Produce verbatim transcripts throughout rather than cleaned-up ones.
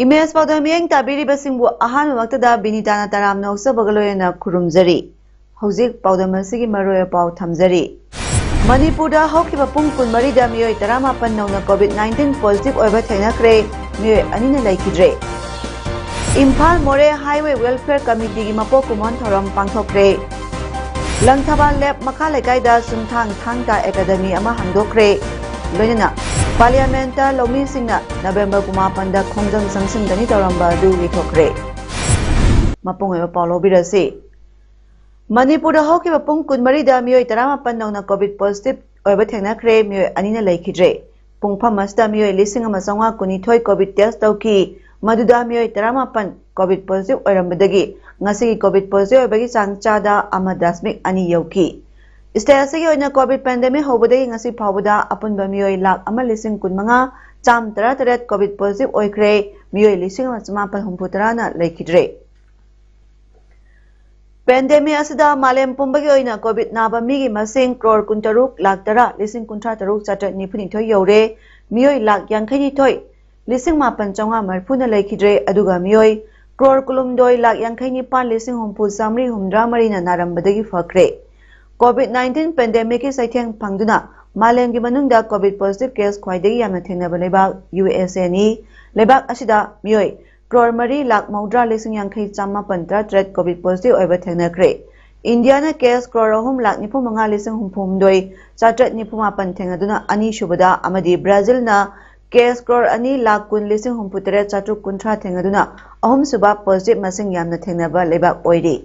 Image ꯄꯥꯎꯗꯝ ꯃꯤꯠꯌꯦꯡ ꯇꯥꯕꯤꯔꯤꯕꯁꯤꯡꯕꯨ ꯑꯍꯥꯟꯕꯃꯛꯇꯗ ꯕꯤꯅꯤꯇꯥꯅ ꯇꯔꯥꯝꯅ ꯑꯣꯛꯆꯕꯒ ꯂꯣꯏꯅꯅ ꯈꯨꯔꯨꯝꯖꯔꯤ꯫ ꯍꯧꯖꯤꯛ ꯄꯥꯎꯗꯝ ꯑꯁꯤꯒꯤ ꯃꯔꯨꯑꯣꯏꯕ ꯄꯥꯎ ꯊꯝꯖꯔꯤ꯫ ꯃꯅꯤꯄꯨꯔꯗ ꯍꯧꯈꯤꯕ ꯄꯨꯡ ꯀꯨꯟꯃꯔꯤꯗ ꯃꯤꯑꯣꯏ ꯇꯔꯥꯃꯥꯄꯟ ꯅꯧꯅ COVID nineteen positive ꯑꯣꯏꯕ ꯊꯦꯡꯅꯈ꯭ꯔꯦ, ꯃꯤꯑꯣꯏ ꯑꯅꯤꯅ ꯂꯩꯈꯤꯗ꯭ꯔꯦ꯫ ꯏꯝꯐꯥꯜ ꯃꯣꯔꯦ Highway Welfare Committeeꯒꯤ ꯃꯄꯣꯛ ꯀꯨꯝꯑꯣꯟ ꯊꯧꯔꯝ ꯄꯥꯡꯊꯣꯛꯈ꯭ꯔꯦ꯫ ꯂꯪꯊꯕꯥꯜ ꯂꯦꯞ ꯃꯈꯥ ꯂꯩꯀꯥꯏꯗ ꯆꯨꯝꯊꯥꯡ ꯊꯥꯡ ꯇꯥ ꯑꯦꯀꯥꯗꯃꯤ ꯑꯃ ꯍꯥꯡꯗꯣꯛꯈ꯭ꯔꯦ꯫ ꯂꯣꯏꯅꯅ ꯄꯥꯔꯂꯤꯌꯥꯃꯦꯟꯠꯇ ꯂꯧꯃꯤꯁꯤꯡꯅ ꯅꯕꯦꯝꯕꯔ ꯀꯨꯟꯃꯥꯄꯟꯗ ꯈꯣꯡꯖꯪ ꯆꯪꯁꯤꯟꯒꯅꯤ ꯇꯧꯔꯝꯕ ꯑꯗꯨ ꯌꯩꯊꯣꯛꯈ꯭ꯔꯦ꯫ ꯃꯄꯨꯡ ꯑꯣꯏꯕ ꯄꯥꯎ ꯂꯧꯕꯤꯔꯁꯤ꯫ ꯃꯅꯤꯄꯨꯔꯗ ꯍꯧꯈꯤꯕ ꯄꯨꯡ ꯀꯨꯟꯃꯔꯤꯗ ꯃꯤꯑꯣꯏ ꯇꯔꯥꯃꯥꯄꯟ ꯅꯧꯅ COVID positive ꯑꯣꯏꯕ ꯊꯦꯡꯅꯈ꯭ꯔꯦ, ꯃꯤꯑꯣꯏ ꯑꯅꯤꯅ ꯂꯩꯈꯤꯗ꯭ꯔꯦ꯫ ꯄꯨꯡꯐꯝ ꯑꯁꯤꯗ ꯃꯤꯑꯣꯏ ꯂꯤꯁꯤꯡ ꯑꯃ ꯆꯥꯝꯃꯉꯥ ꯀꯨꯟꯅꯤꯊꯣꯏ COVID test ꯇꯧꯈꯤ꯫ ꯃꯗꯨꯗ ꯃꯤꯑꯣꯏ ꯇꯔꯥꯃꯥꯄꯟ COVID positive ꯑꯣꯏꯔꯝꯕꯗꯒꯤ ꯉꯁꯤꯒꯤ COVID positive ꯑꯣꯏꯕꯒꯤ ꯆꯥꯡ ꯆꯥꯗ ꯑꯃ ꯗꯁꯃꯤꯛ ꯑꯅꯤ ꯌꯧꯈꯤ꯫ State ꯑꯁꯤꯒꯤ ꯑꯣꯏꯅ COVID pandemic ꯍꯧꯕꯗꯒꯤ ꯉꯁꯤ ꯐꯥꯎꯕꯗ ꯑꯄꯨꯟꯕ ꯃꯤꯑꯣꯏ ꯂꯥꯈ ꯑꯃ ꯂꯤꯁꯤꯡ ꯀꯨꯟꯃꯉꯥ ꯆꯥꯝꯃ ꯇꯔꯥꯇꯔꯦꯠ COVID positive ꯑꯣꯏꯈ꯭ꯔꯦ, ꯃꯤꯑꯣꯏ ꯂꯤꯁꯤꯡ ꯑꯃ ꯆꯥꯃꯥꯄꯟ ꯍꯨꯝꯐꯨ ꯇꯔꯥꯅ ꯂꯩꯈꯤꯗ꯭ꯔꯦ꯫ Pandemic ꯑꯁꯤꯗ ꯃꯥꯂꯦꯝ ꯄꯨꯝꯕꯒꯤ ꯑꯣꯏꯅ COVID ꯅꯥꯕ ꯃꯤꯒꯤ ꯃꯁꯤꯡ ꯀ꯭ꯔꯣꯔ ꯀꯨꯟꯇꯔꯨꯛ ꯂꯥꯈ ꯇꯔꯥ ꯂꯤꯁꯤꯡ ꯀꯨꯟꯊ꯭ꯔꯥ ꯇꯔꯨꯛ ꯆꯥꯇ꯭ꯔꯦꯠ ꯅꯤꯐꯨꯅꯤꯊꯣꯏ ꯌꯧꯔꯦ, ꯃꯤꯑꯣꯏ ꯂꯥꯈ ꯌꯥꯡꯈꯩꯅꯤꯊꯣꯏ ꯂꯤꯁꯤꯡ ꯃꯥꯄꯟ ꯆꯥꯝꯃꯉꯥ ꯃꯔꯤꯐꯨꯅ ꯂꯩꯈꯤꯗ꯭ꯔꯦ, ꯑꯗꯨꯒ ꯃꯤꯑꯣꯏ ꯀ꯭ꯔꯣꯔ ꯀꯨꯟꯍꯨꯝꯗꯣꯏ ꯂꯥꯈ ꯌꯥꯡꯈꯩ ꯅꯤꯄꯥꯟ ꯂꯤꯁꯤꯡ ꯍꯨꯝꯐꯨ ꯆꯥꯃꯔꯤ ꯍꯨꯝꯗ꯭ꯔꯥ ꯃꯔꯤꯅ ꯅꯥꯔꯝꯕꯗꯒꯤ ꯐꯈ꯭ꯔꯦ꯫ COVID nineteen pandemic ꯀꯤ ꯆꯩꯊꯦꯡ ꯐꯪꯗꯨꯅ ꯃꯥꯂꯦꯝꯒꯤ ꯃꯅꯨꯡꯗ COVID positive case ꯈ꯭ꯋꯥꯏꯗꯒꯤ ꯌꯥꯝꯅ ꯊꯦꯡꯅꯕ ꯂꯩꯕꯥꯛ U S A ꯅꯤ꯫ ꯂꯩꯕꯥꯛ ꯑꯁꯤꯗ ꯃꯤꯑꯣꯏ ꯀ꯭ꯔꯣꯔ ꯃꯔꯤ ꯂꯥꯈ ꯃꯧꯗ꯭ꯔꯥ ꯂꯤꯁꯤꯡ ꯌꯥꯡꯈꯩ ꯆꯥꯃꯥꯄꯟ ꯇꯔꯥꯇꯔꯦꯠ COVID positive ꯑꯣꯏꯕ ꯊꯦꯡꯅꯈ꯭ꯔꯦ꯫ ꯏꯟꯗꯤꯌꯥꯅ case ꯀ꯭ꯔꯣꯔ ꯑꯍꯨꯝ ꯂꯥꯈ ꯅꯤꯐꯨ ꯃꯉꯥ ꯂꯤꯁꯤꯡ ꯍꯨꯝꯐꯨ ꯍꯨꯝꯗꯣꯏ ꯆꯥꯇ꯭ꯔꯦꯠ ꯅꯤꯐꯨ ꯃꯥꯄꯟ ꯊꯦꯡꯅꯗꯨꯅ ꯑꯅꯤꯁꯨꯕꯗ, ꯑꯃꯗꯤ ꯕ꯭ꯔꯥꯖꯤꯜꯅ case ꯀ꯭ꯔꯣꯔ ꯑꯅꯤ ꯂꯥꯈ ꯀꯨꯟ ꯂꯤꯁꯤꯡ ꯍꯨꯝꯐꯨ ꯇꯔꯦꯠ ꯆꯥꯇ꯭ꯔꯨꯛ ꯀꯨꯟꯊ꯭ꯔꯥ ꯊꯦꯡꯅꯗꯨꯅ ꯑꯍꯨꯝꯁꯨꯕ positive ꯃꯁꯤꯡ ꯌꯥꯝꯅ ꯊꯦꯡꯅꯕ ꯂꯩꯕꯥꯛ ꯑꯣꯏꯔꯤ꯫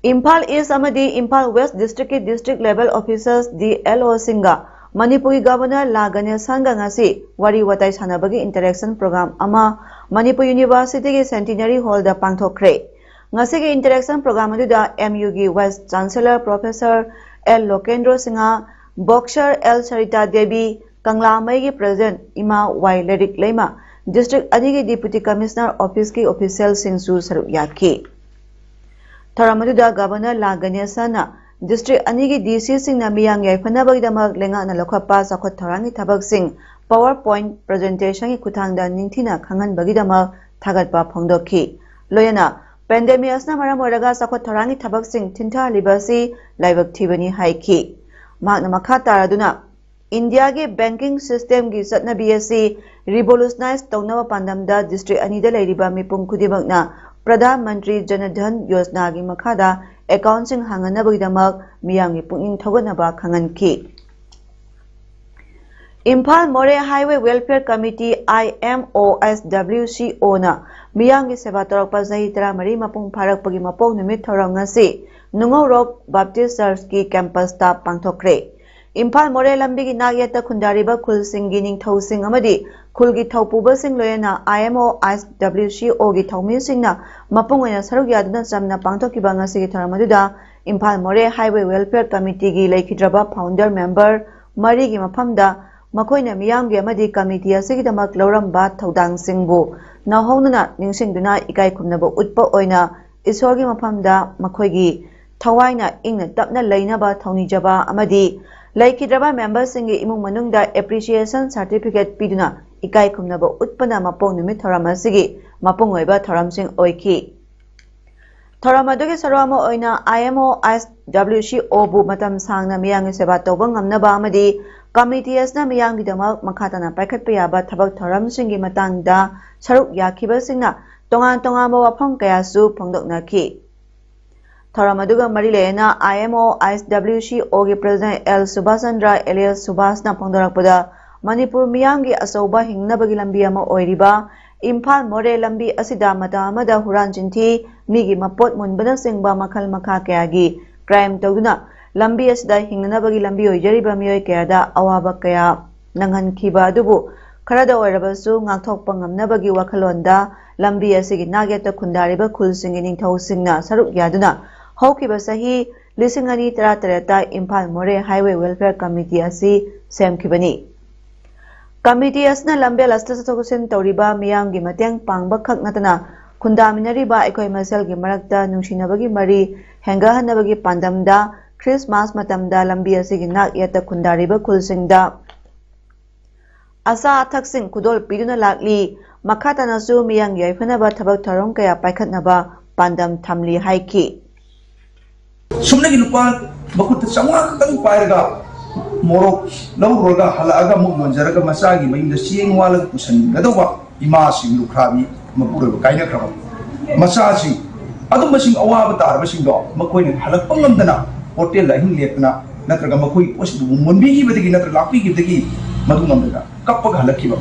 ꯏꯝꯐꯥꯜ East ꯑꯃꯗꯤ ꯏꯝꯐꯥꯜ West district ꯀꯤ district level officers, D L O ꯁꯤꯡꯒ ꯃꯅꯤꯄꯨꯔꯒꯤ ꯒꯕꯔꯅꯔ ꯂꯥ ꯒꯅꯦꯁꯟꯒ ꯉꯁꯤ ꯋꯥꯔꯤ ꯋꯥꯇꯥꯏ ꯁꯥꯟꯅꯕꯒꯤ interaction program ꯑꯃ ꯃꯅꯤꯄꯨꯔ ꯌꯨꯅꯤꯚꯔꯁꯤꯇꯤꯒꯤ Centenary Hallꯗ ꯄꯥꯡꯊꯣꯛꯈ꯭ꯔꯦ꯫ ꯉꯁꯤꯒꯤ interaction program ꯑꯗꯨꯗ MUꯒꯤ Vice Chancellor Professor L ꯂꯣꯀꯦꯟꯗ꯭ꯔꯣ Singh, Boxer L Sarita Devi, ꯀꯪꯂꯥꯃꯩꯒꯤ President ꯏꯃꯥ ꯋꯥꯏ ꯂꯥꯏꯔꯤꯛ ꯂꯩꯃ, district ꯑꯅꯤꯒꯤ Deputy Commissioner officeꯀꯤ officialꯁꯤꯡꯁꯨ ꯁꯔꯨꯛ ꯌꯥꯈꯤ꯫ ꯊꯧꯔꯝ ꯑꯗꯨꯗ ꯒꯕꯔꯅꯔ ꯂꯥ ꯒꯅꯦꯁꯟꯅ district ꯑꯅꯤꯒꯤ DCꯁꯤꯡꯅ ꯃꯤꯌꯥꯝꯒꯤ ꯌꯥꯏꯐꯅꯕꯒꯤꯗꯃꯛ ꯂꯩꯉꯥꯛꯅ ꯂꯧꯈꯠꯄ ꯆꯥꯎꯈꯠ ꯊꯧꯔꯥꯡꯒꯤ ꯊꯕꯛꯁꯤꯡ PowerPoint presentationꯒꯤ ꯈꯨꯠꯊꯥꯡꯗ ꯅꯤꯡꯊꯤꯅ ꯈꯪꯍꯟꯕꯒꯤꯗꯃꯛ ꯊꯥꯒꯠꯄ ꯐꯣꯡꯗꯣꯛꯈꯤ꯫ ꯂꯣꯏꯅꯅ pandemicꯅ ꯃꯔꯝ ꯑꯣꯏꯔꯒ ꯆꯥꯎꯈꯠ ꯊꯧꯔꯥꯡꯒꯤ ꯊꯕꯛꯁꯤꯡ ꯊꯤꯟꯊꯍꯜꯂꯤꯕ ꯑꯁꯤ ꯂꯥꯏꯕꯛ ꯊꯤꯕꯅꯤ ꯍꯥꯏꯈꯤ꯫ ꯃꯍꯥꯛꯅ ꯃꯈꯥ ꯇꯥꯔꯗꯨꯅ, ꯏꯟꯗꯤꯌꯥꯒꯤ banking systemꯒꯤ ꯆꯠꯅꯕꯤ ꯑꯁꯤ revolutionize ꯇꯧꯅꯕ ꯄꯥꯟꯗꯝꯗ district ꯑꯅꯤꯗ ꯂꯩꯔꯤꯕ ꯃꯤꯄꯨꯝ ꯈꯨꯗꯤꯡꯃꯛꯅ ꯄ꯭ꯔꯙꯥꯟ ꯃꯟꯇ꯭ꯔꯤ ꯖꯟ ꯙꯟ ꯌꯣꯖꯅꯥꯒꯤ ꯃꯈꯥꯗ accountꯁꯤꯡ ꯍꯥꯡꯅꯅꯕꯒꯤꯗꯃꯛ ꯃꯤꯌꯥꯝꯒꯤ ꯄꯨꯛꯅꯤꯡ ꯊꯧꯒꯠꯅꯕ ꯈꯪꯍꯟꯈꯤ꯫ ꯏꯝꯐꯥꯜ ꯃꯣꯔꯦ Highway Welfare Committee, IMOHWCOꯅ ꯃꯤꯌꯥꯝꯒꯤ ꯁꯦꯕꯥ ꯇꯧꯔꯛꯄ ꯆꯍꯤ ꯇꯔꯥꯃꯔꯤ ꯃꯄꯨꯡ ꯐꯥꯔꯛꯄꯒꯤ ꯃꯄꯣꯛ ꯅꯨꯃꯤꯠ ꯊꯧꯔꯝ ꯉꯁꯤ ꯅꯨꯡꯉꯧꯔꯣꯛ Baptist Churchꯀꯤ campusꯇ ꯄꯥꯡꯊꯣꯛꯈ꯭ꯔꯦ꯫ ꯏꯝꯐꯥꯜ ꯃꯣꯔꯦ ꯂꯝꯕꯤꯒꯤ ꯅꯥꯛ ꯌꯦꯠꯇ ꯈꯨꯟꯗꯥꯔꯤꯕ ꯈꯨꯜꯁꯤꯡꯒꯤ ꯅꯤꯡꯊꯧꯁꯤꯡ ꯑꯃꯗꯤ ꯈꯨꯜꯒꯤ ꯊꯧꯄꯨꯕꯁꯤꯡ, ꯂꯣꯏꯅꯅ IMOHWCOꯒꯤ ꯊꯧꯃꯤꯁꯤꯡꯅ ꯃꯄꯨꯡ ꯑꯣꯏꯅ ꯁꯔꯨꯛ ꯌꯥꯗꯨꯅ ꯆꯝꯅ ꯄꯥꯡꯊꯣꯛꯈꯤꯕ ꯉꯁꯤꯒꯤ ꯊꯧꯔꯝ ꯑꯗꯨꯗ ꯏꯝꯐꯥꯜ ꯃꯣꯔꯦ Highway Welfare Committeeꯒꯤ ꯂꯩꯈꯤꯗ꯭ꯔꯕ founder member ꯃꯔꯤꯒꯤ ꯃꯐꯝꯗ ꯃꯈꯣꯏꯅ ꯃꯤꯌꯥꯝꯒꯤ ꯑꯃꯗꯤ committee ꯑꯁꯤꯒꯤꯗꯃꯛ ꯂꯧꯔꯝꯕ ꯊꯧꯗꯥꯡꯁꯤꯡꯕꯨ ꯅꯧꯍꯧꯅꯅ ꯅꯤꯡꯁꯤꯡꯗꯨꯅ ꯏꯀꯥꯏ ꯈꯨꯝꯅꯕ ꯎꯠꯄ ꯑꯣꯏꯅ ꯏꯁꯣꯔꯒꯤ ꯃꯐꯝꯗ ꯃꯈꯣꯏꯒꯤ ꯊꯋꯥꯏꯅ ꯏꯪꯅ ꯇꯞꯅ ꯂꯩꯅꯕ ꯊꯧꯅꯤꯖꯕ ꯑꯃꯗꯤ ꯂꯩꯈꯤꯗ꯭ꯔꯕ memberꯁꯤꯡꯒꯤ ꯏꯃꯨꯡ ꯃꯅꯨꯡꯗ appreciation certificate ꯄꯤꯗꯨꯅ ꯏꯀꯥꯏ ꯈꯨꯝꯅꯕ ꯎꯠꯄꯅ ꯃꯄꯣꯛ ꯅꯨꯃꯤꯠ ꯊꯧꯔꯝ ꯑꯁꯤꯒꯤ ꯃꯄꯨꯡ ꯑꯣꯏꯕ ꯊꯧꯔꯝꯁꯤꯡ ꯑꯣꯏꯈꯤ꯫ ꯊꯧꯔꯝ ꯑꯗꯨꯒꯤ ꯁꯔꯨꯛ ꯑꯃ ꯑꯣꯏꯅ IMOHWCOꯕꯨ ꯃꯇꯝ ꯁꯥꯡꯅ ꯃꯤꯌꯥꯝꯒꯤ ꯁꯦꯕꯥ ꯇꯧꯕ ꯉꯝꯅꯕ ꯑꯃꯗꯤ committee ꯑꯁꯤꯅ ꯃꯤꯌꯥꯝꯒꯤꯗꯃꯛ ꯃꯈꯥ ꯇꯥꯅ ꯄꯥꯏꯈꯠꯄ ꯌꯥꯕ ꯊꯕꯛ ꯊꯧꯔꯝꯁꯤꯡꯒꯤ ꯃꯇꯥꯡꯗ ꯁꯔꯨꯛ ꯌꯥꯈꯤꯕꯁꯤꯡꯅ ꯇꯣꯉꯥꯟ ꯇꯣꯉꯥꯟꯕ ꯋꯥꯐꯝ ꯀꯌꯥꯁꯨ ꯐꯣꯡꯗꯣꯛꯅꯈꯤ꯫ ꯊꯧꯔꯝ ꯑꯗꯨꯒ ꯃꯔꯤ ꯂꯩꯅꯅ IMOHWCOꯒꯤ President L Subhas Chandra alias ꯁꯨꯕꯥꯁꯅ ꯐꯣꯡꯗꯣꯔꯛꯄꯗ, Manipur ꯃꯤꯌꯥꯝꯒꯤ ꯑꯆꯧꯕ ꯍꯤꯡꯅꯕꯒꯤ ꯂꯝꯕꯤ ꯑꯃ ꯑꯣꯏꯔꯤꯕ ꯏꯝꯐꯥꯜ ꯃꯣꯔꯦ ꯂꯝꯕꯤ ꯑꯁꯤꯗ ꯃꯇꯝ ꯑꯃꯗ ꯍꯨꯔꯥꯟ ꯆꯤꯟꯊꯤ, ꯃꯤꯒꯤ ꯃꯄꯣꯠ ꯃꯨꯟꯕꯅꯆꯤꯡꯕ ꯃꯈꯜ ꯃꯈꯥ ꯀꯌꯥꯒꯤ crime ꯇꯧꯗꯨꯅ ꯂꯝꯕꯤ ꯑꯁꯤꯗ ꯍꯤꯡꯅꯅꯕꯒꯤ ꯂꯝꯕꯤ ꯑꯣꯏꯖꯔꯤꯕ ꯃꯤꯑꯣꯏ ꯀꯌꯥꯗ ꯑꯋꯥꯕ ꯀꯌꯥ ꯅꯪꯍꯟꯈꯤꯕ ꯑꯗꯨꯕꯨ ꯈꯔꯗ ꯑꯣꯏꯔꯕꯁꯨ ꯉꯥꯛꯊꯣꯛꯄ ꯉꯝꯅꯕꯒꯤ ꯋꯥꯈꯜꯂꯣꯟꯗ ꯂꯝꯕꯤ ꯑꯁꯤꯒꯤ ꯅꯥꯛꯌꯦꯠꯇ ꯈꯨꯟꯗꯥꯔꯤꯕ ꯈꯨꯜꯁꯤꯡꯒꯤ ꯅꯤꯡꯊꯧꯁꯤꯡꯅ ꯁꯔꯨꯛ ꯌꯥꯗꯨꯅ ꯍꯧꯈꯤꯕ ꯆꯍꯤ ꯂꯤꯁꯤꯡ ꯑꯅꯤ ꯇꯔꯥ ꯇꯔꯦꯠꯇ ꯏꯝꯐꯥꯜ ꯃꯣꯔꯦ ꯍꯥꯏꯋꯦ ꯋꯦꯜꯐꯤꯌꯔ ꯀꯃꯤꯇꯤ ꯑꯁꯤ ꯁꯦꯝꯈꯤꯕꯅꯤ꯫ ꯀꯃꯤꯇꯤ ꯑꯁꯤꯅ ꯂꯝꯕꯦꯜ ꯑꯁꯤꯗ ꯆꯠꯊꯣꯛ ꯆꯠꯁꯤꯟ ꯇꯧꯔꯤꯕ ꯃꯤꯌꯥꯝꯒꯤ ꯃꯇꯦꯡ ꯄꯥꯡꯕ ꯈꯛ ꯅꯠꯇꯅ ꯈꯨꯟꯗꯥꯃꯤꯟꯅꯔꯤꯕ ꯑꯩꯈꯣꯏ ꯃꯁꯦꯜꯒꯤ ꯃꯔꯛꯇ ꯅꯨꯡꯁꯤꯅꯕꯒꯤ ꯃꯔꯤ ꯍꯦꯟꯒꯠꯍꯟꯅꯕꯒꯤ ꯄꯥꯟꯗꯝꯗ ꯈ꯭ꯔꯤꯁꯃꯥꯁ ꯃꯇꯝꯗ ꯂꯝꯕꯤ ꯑꯁꯤꯒꯤ ꯅꯥꯛ ꯌꯦꯠꯇ ꯈꯨꯟꯗꯥꯔꯤꯕ ꯈꯨꯜꯁꯤꯡꯗ ꯑꯆꯥ ꯑꯊꯛꯁꯤꯡ ꯈꯨꯗꯣꯜ ꯄꯤꯗꯨꯅ ꯂꯥꯛꯂꯤ꯫ ꯃꯈꯥ ꯇꯥꯅꯁꯨ ꯃꯤꯌꯥꯝꯒꯤ ꯌꯥꯏꯐꯅꯕ ꯊꯕꯛ ꯊꯧꯔꯝ ꯀꯌꯥ ꯄꯥꯏꯈꯠꯅꯕ ꯄꯥꯟꯗꯝ ꯊꯝꯂꯤ ꯍꯥꯏꯈꯤ꯫ ꯁꯨꯞꯅꯒꯤ ꯂꯨꯄꯥ ꯃꯈꯨꯠꯇ ꯆꯥꯝꯃꯉꯥ ꯈꯛꯇꯪ ꯄꯥꯏꯔꯒ ꯃꯣꯔꯣꯛ ꯂꯧꯔꯨꯔꯒ ꯍꯜꯂꯛꯑꯒ ꯑꯃꯨꯛ ꯌꯣꯟꯖꯔꯒ ꯃꯆꯥꯒꯤ ꯃꯌꯨꯝꯗ ꯆꯦꯡ ꯋꯥꯜꯂꯒ ꯄꯨꯁꯟꯒꯗꯧꯕ ꯏꯃꯥꯁꯤꯡ ꯂꯨꯈ꯭ꯔꯥꯕꯤ ꯃꯄꯨꯔꯣꯏꯕ ꯀꯥꯏꯅꯈ꯭ꯔꯕ ꯃꯆꯥꯁꯤꯡ ꯑꯗꯨꯝꯕꯁꯤꯡ ꯑꯋꯥꯕ ꯇꯥꯔꯕꯁꯤꯡꯗꯣ ꯃꯈꯣꯏꯅ ꯍꯜꯂꯛꯄ ꯉꯝꯗꯅ ꯍꯣꯇꯦꯜꯗ ꯑꯍꯤꯡ ꯂꯦꯛꯇꯅ ꯅꯠꯇ꯭ꯔꯒ ꯃꯈꯣꯏꯒꯤ ꯄꯣꯠꯁꯤꯡꯗꯨꯕꯨ ꯃꯨꯟꯕꯤꯈꯤꯕꯗꯒꯤ ꯅꯠꯇ꯭ꯔꯒ ꯂꯥꯛꯄꯤꯈꯤꯕꯗꯒꯤ ꯃꯗꯨ ꯉꯝꯗꯅ ꯀꯞꯄꯒ ꯍꯜꯂꯛꯈꯤꯕ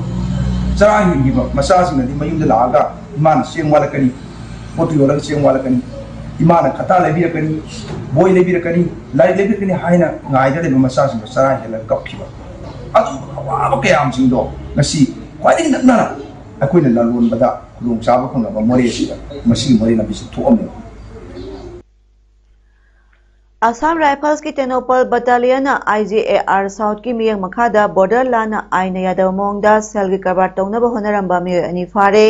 ꯆꯔꯥ ꯍꯦꯟꯈꯤꯕ ꯃꯆꯥꯁꯤꯡꯅꯗꯤ ꯃꯌꯨꯝꯗ ꯂꯥꯛꯑꯒ ꯏꯃꯥꯅ ꯆꯦꯡ ꯋꯥꯠꯂꯛꯀꯅꯤ ꯄꯣꯠꯇꯨ ꯌꯣꯜꯂꯒ ꯆꯦꯡ ꯋꯥꯠꯂꯛꯀꯅꯤ ꯏꯃꯥꯅ ꯈꯇꯥ ꯂꯩꯕꯤꯔꯛꯀꯅꯤ ꯕꯣꯏ ꯂꯩꯕꯤꯔꯛꯀꯅꯤ ꯂꯥꯏꯔꯤꯛ ꯂꯩꯕꯤꯔꯛꯀꯅꯤ ꯍꯥꯏꯅ ꯉꯥꯏꯗ ꯂꯩꯕ ꯃꯆꯥꯁꯤꯡꯗꯣ ꯆꯔꯥ ꯍꯦꯜꯂꯒ ꯀꯞꯈꯤꯕ ꯑꯗꯨꯒꯨꯝꯕ ꯑꯋꯥꯕ ꯀꯌꯥꯁꯤꯡꯗꯣ ꯉꯁꯤ ꯈ꯭ꯋꯥꯏꯗꯒꯤ ꯅꯛꯅꯅ ꯑꯩꯈꯣꯏꯅ ꯂꯂꯣꯟꯕꯗ ꯈꯨꯗꯣꯡꯆꯥꯕ ꯐꯪꯂꯕ ꯃꯣꯔꯦ ꯑꯁꯤꯗ ꯃꯁꯤꯒꯤ ꯃꯣꯔꯦ ꯂꯝꯕꯤꯁꯤ ꯊꯣꯛꯑꯝꯃꯦꯕ꯫ ꯑꯁꯥꯝ ꯔꯥꯏꯐꯜꯁꯀꯤ ꯇꯦꯡꯅꯧꯄꯜ ꯕꯠꯇꯥꯂꯤꯌꯟꯅ ꯑꯥꯏ ꯖꯤ ꯑꯦ ꯑꯥꯔ ꯁꯥꯎꯠꯀꯤ ꯃꯤꯠꯌꯦꯡ ꯃꯈꯥꯗ ꯕꯣꯔꯗꯔ ꯂꯥꯟꯅ ꯑꯥꯏꯟꯅ ꯌꯥꯗꯕ ꯃꯑꯣꯡꯗ ꯁꯦꯜꯒꯤ ꯀꯔꯕꯥꯔ ꯇꯧꯅꯕ ꯍꯣꯠꯅꯔꯝꯕ ꯃꯤꯑꯣꯏ ꯑꯅꯤ ꯐꯥꯔꯦ꯫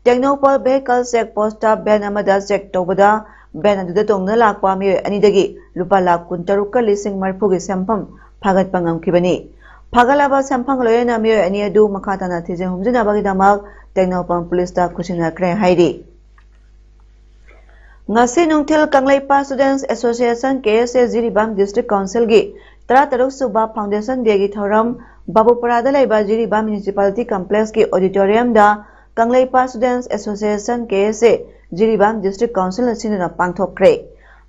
Tengnoupal vehicle check post van ꯑꯃꯗ ꯆꯦꯛ ꯇꯧꯕꯗ ꯚꯦꯟ ꯑꯗꯨꯗ ꯇꯣꯡꯗꯨꯅ ꯂꯥꯛꯄ ꯃꯤꯑꯣꯏ ꯑꯅꯤꯗꯒꯤ ꯂꯨꯄꯥ ꯂꯥꯈ ꯀꯨꯟꯇꯔꯨꯛꯀ ꯂꯤꯁꯤꯡ ꯃꯔꯤꯐꯨꯒꯤ ꯁꯦꯟꯐꯝ ꯐꯥꯒꯠꯄ ꯉꯝꯈꯤꯕꯅꯤ꯫ ꯐꯥꯒꯠꯂꯕ ꯁꯦꯟꯐꯝꯒ ꯂꯣꯏꯅꯅ ꯃꯤꯑꯣꯏ ꯑꯅꯤ ꯑꯗꯨ ꯃꯈꯥ ꯇꯥꯅ ꯊꯤꯖꯤꯟ ꯍꯨꯝꯖꯤꯟꯅꯕꯒꯤꯗꯃꯛ ꯇꯦꯡꯅꯧꯄꯜ ꯄꯨꯂꯤꯁꯇ ꯈꯨꯠꯁꯤꯟꯅꯈ꯭ꯔꯦ ꯍꯥꯏꯔꯤ꯫ ꯉꯁꯤ ꯅꯨꯡꯊꯤꯜ Kangleipak Students Association, K S A, Jiribam District Councilꯒꯤ ꯇꯔꯥꯇꯔꯨꯛ ꯁꯨꯕ Foundation Dayꯒꯤ ꯊꯧꯔꯝ ꯕꯥꯕꯨꯄꯔꯥꯗ ꯂꯩꯕ Jiribam Municipality Complexꯀꯤ auditoriumꯗ Kangleipak Students Association, K S A, Jiribam District Councilꯅ ꯁꯤꯟꯗꯨꯅ ꯄꯥꯡꯊꯣꯛꯈ꯭ꯔꯦ꯫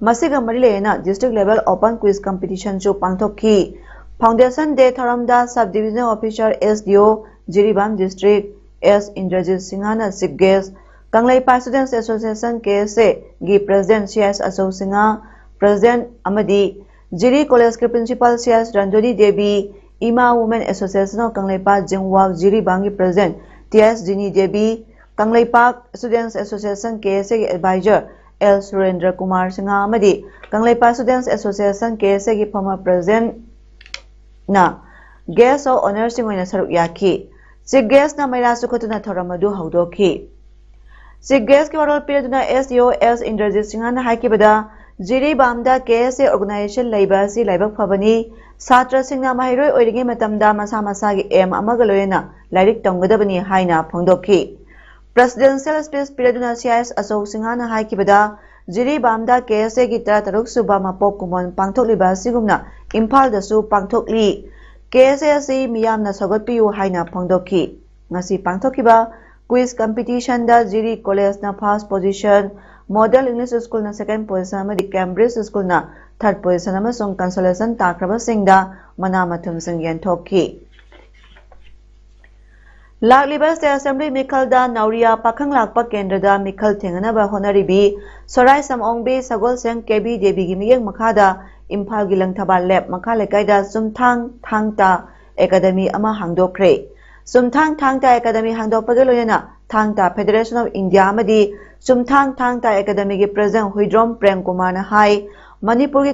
ꯃꯁꯤꯒ ꯃꯔꯤ ꯂꯩꯅꯅ District Level Open Quiz Competitionꯁꯨ ꯄꯥꯡꯊꯣꯛꯈꯤ꯫ Foundation Day ꯊꯧꯔꯝꯗ Sub Divisional Officer, S D O, Jiribam District, S Indrajit ꯁꯤꯡꯍꯅ Chief Guest, Kangleipak Students Association, K S A, ꯒꯤ President, C S ꯑꯆꯧ Singh, President ꯑꯃꯗꯤ ꯖꯤꯔꯤ ꯀꯣꯂꯦꯖꯀꯤ ꯄ꯭ꯔꯤꯟꯁꯤꯄꯥꯜ ꯁꯤ ꯑꯦꯁ ꯔꯟꯖꯣꯅꯤ ꯗꯦꯕꯤ, ꯏꯃꯥ Women Association of Kangleipak Jingwak ꯖꯤꯔꯤꯕꯥꯝꯒꯤ president T S Jini Devi, Kangleipak Students Association K S ꯑꯦꯒꯤ adviser L Surendra Kumar Singh ꯑꯃꯗꯤ Kangleipak Students Association K S ꯑꯦꯒꯤ former presidentꯅ guest of honourꯁꯤꯡ ꯑꯣꯏꯅ ꯁꯔꯨꯛ ꯌꯥꯈꯤ꯫ Chief guestꯅ ꯃꯩꯔꯥ ꯆꯨꯈꯠꯇꯨꯅ ꯊꯧꯔꯝ ꯑꯗꯨ ꯍꯧꯗꯣꯛꯈꯤ꯫ Chief guestꯀꯤ ꯋꯥꯔꯣꯜ ꯄꯤꯔꯗꯨꯅ ꯑꯦꯁ ꯗꯤ ꯑꯣ ꯑꯦꯁ ꯏꯟꯗ꯭ꯔꯖꯤꯠ ꯁꯤꯡꯍꯅ ꯍꯥꯏꯈꯤꯕꯗ, ꯖꯤꯔꯤꯕꯥꯝꯗ ꯀꯦ ꯑꯦꯁ ꯑꯦ organization ꯂꯩꯕ ꯑꯁꯤ ꯂꯥꯏꯕꯛ ꯐꯕꯅꯤ꯫ ꯁꯥꯇ꯭ꯔꯁꯤꯡꯅ ꯃꯍꯩꯔꯣꯏ ꯑꯣꯏꯔꯤꯉꯩ ꯃꯇꯝꯗ ꯃꯁꯥ ꯃꯁꯥꯒꯤ aim ꯑꯃꯒ ꯂꯣꯏꯅꯅ ꯂꯥꯏꯔꯤꯛ ꯇꯝꯒꯗꯕꯅꯤ ꯍꯥꯏꯅ ꯐꯣꯡꯗꯣꯛꯈꯤ꯫ Presidential speech ꯄꯤꯔꯗꯨꯅ ꯁꯤ ꯑꯥꯏ ꯑꯦꯁ ꯑꯁꯣꯛ ꯁꯤꯡꯍꯅ ꯍꯥꯏꯈꯤꯕꯗ, ꯖꯤꯔꯤꯕꯥꯝꯗ ꯀꯦ ꯑꯦꯁ ꯑꯦꯒꯤ ꯇꯔꯥꯇꯔꯨꯛ ꯁꯨꯕ ꯃꯄꯣꯛ ꯀꯨꯝꯑꯣꯟ ꯄꯥꯡꯊꯣꯛꯂꯤꯕ ꯑꯁꯤꯒꯨꯝꯅ ꯏꯝꯐꯥꯜꯗꯁꯨ ꯄꯥꯡꯊꯣꯛꯂꯤ꯫ ꯀꯦ ꯑꯦꯁ ꯑꯦ ꯑꯁꯤ ꯃꯤꯌꯥꯝꯅ ꯁꯧꯒꯠꯄꯤꯌꯨ ꯍꯥꯏꯅ ꯐꯣꯡꯗꯣꯛꯈꯤ꯫ ꯉꯁꯤ ꯄꯥꯡꯊꯣꯛꯈꯤꯕ quiz competitionꯗ ꯖꯤꯔꯤ ꯀꯣꯂꯦꯖꯅ first position, Model English Schoolꯅ second position ꯑꯃꯗꯤ Cambridge Schoolꯅ third position ꯑꯃꯁꯨꯡ consolation ꯇꯥꯈ꯭ꯔꯕꯁꯤꯡꯗ ꯃꯅꯥ ꯃꯊꯨꯝꯁꯤꯡ ꯌꯦꯟꯊꯣꯛꯈꯤ꯫ ꯂꯥꯛꯂꯤꯕ State Assembly ꯃꯤꯈꯜꯗ ꯅꯥꯎꯔꯤꯌꯥ ꯄꯥꯈꯪ ꯂꯥꯛꯄ ꯀꯦꯟꯗ꯭ꯔꯗ ꯃꯤꯈꯜ ꯊꯦꯡꯅꯅꯕ ꯍꯣꯠꯅꯔꯤꯕꯤ ꯁꯣꯔꯥꯏ ꯁꯝꯑꯣꯡꯕꯤ ꯁꯒꯣꯜꯁꯦꯡ ꯀꯦ ꯕꯤ ꯗꯦꯕꯤꯒꯤ ꯃꯤꯠꯌꯦꯡ ꯃꯈꯥꯗ ꯏꯝꯐꯥꯜꯒꯤ ꯂꯪꯊꯕꯥꯜ ꯂꯦꯞ ꯃꯈꯥ ꯂꯩꯀꯥꯏꯗ ꯆꯨꯝꯊꯥꯡ ꯊꯥꯡ ꯇꯥ ꯑꯦꯀꯥꯗꯃꯤ ꯑꯃ ꯍꯥꯡꯗꯣꯛꯈ꯭ꯔꯦ꯫ ꯆꯨꯝꯊꯥꯡ ꯊꯥꯡ ꯇꯥ ꯑꯦꯀꯥꯗꯃꯤ ꯍꯥꯡꯗꯣꯛꯄꯒ ꯂꯣꯏꯅꯅ ꯊꯥꯡ ꯇꯥ Federation of India ꯑꯃꯗꯤ ꯆꯨꯝꯊꯥꯡ ꯊꯥꯡ ꯇꯥ ꯑꯦꯀꯥꯗꯃꯤꯒꯤ president ꯍꯨꯏꯗ꯭ꯔꯣꯝ ꯄ꯭ꯔꯦꯝ ꯀꯨꯃꯥꯔꯅ ꯍꯥꯏ, ꯃꯅꯤꯄꯨꯔꯒꯤ